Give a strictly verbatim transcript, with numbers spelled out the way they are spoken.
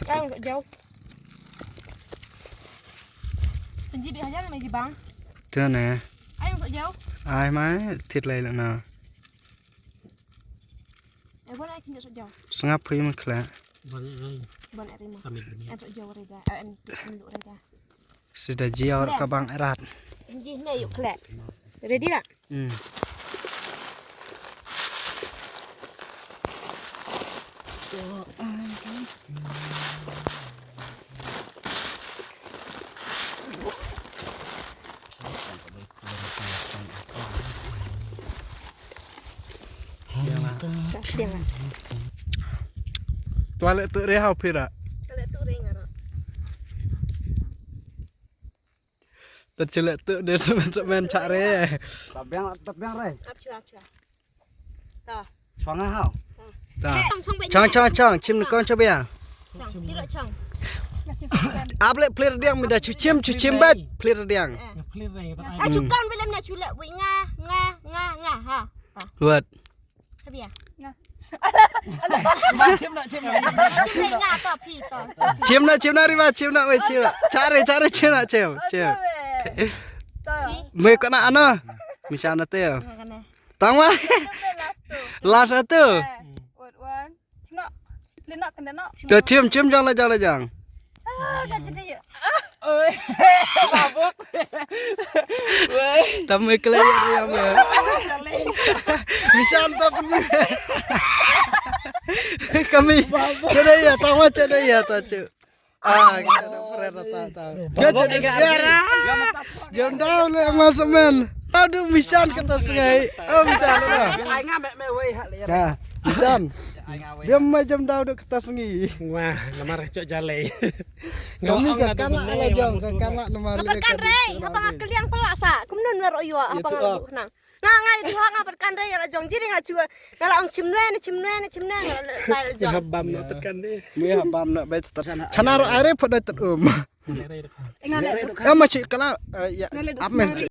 Ai, ngan sok jaw. Tynji bit hajar me ji bang. Tene. Ai, ngan sok jaw. Ai mai, thit lai la na. Eh, bon ai kin sok jaw. Sngap phi me khle. Bon ai. Bon ai rima. Kami dunia. Em sok jaw rega. Eh, em, em luk rega. Sida jiaw ka bang erat. Tynji ne yuk khle. Ready la? Hmm. Ka tiang la. Twale tu re hau phira. Twale tu re ngaro. Tad chule tu de semen semen chak re. Tabiang, tabiang re. Ap chua, ap chua. Ta. Chong hau. Ta. Chong, chong, chong, chong, chim ni kong chobia. Chong, kiro chong. Ap le plir diang mida chu chim, chu chim bet plir diang. Eh. Ah, chu kan belem na chu le wi nga, nga, nga, nga, ha. Ta. What? Chobia. Nga. Chim na, chim na. Chim na, nga, ta, phi, ta. Chim na, chim na, riba, chim na, wei, chim na. Chare, chare, chim na, chim, chim. Ta. Me kana ano? Misha na te. Nga kana. Tang ma? Last tu. Last tu. Eh, word one. Chim na. Lin na, kena na. To chim, chim jong la jong la jong. Ah, ka jadi ya. Oi. Mabuk. Wei. Tam me kele ya ya me. Mishan tam ni. Kami. Chede ya, tama chede ya ta chu. Ah, kita dah pernah ta ta. Dia chede ya. Jom daw le mas men. Aduh, Mishan kata sungai. Oh, Mishan. Ai nga me me wei ha le. Ya, Mishan. Dia mai jom daw duk kata sungai. Wah, namar cok jalai. Kami ka kanak ala jong, ka kanak namar. Nga pyrkhat rei, haba nga kylliang pala sa. Kumno nga roh ïoh, haba nga buh nang. Nga, nga ïa duha nga pyrkhat rei la jong, jiri nga chua. Nga la ong chim nwe, na chim nwe, na chim nwe, nga la tai la jong. Haba no pyrkhat rei. Mui haba no bet start. Chana roh ai rei phot dai tat um. Nga le. Ama chi kala, eh, ya. Ap mes.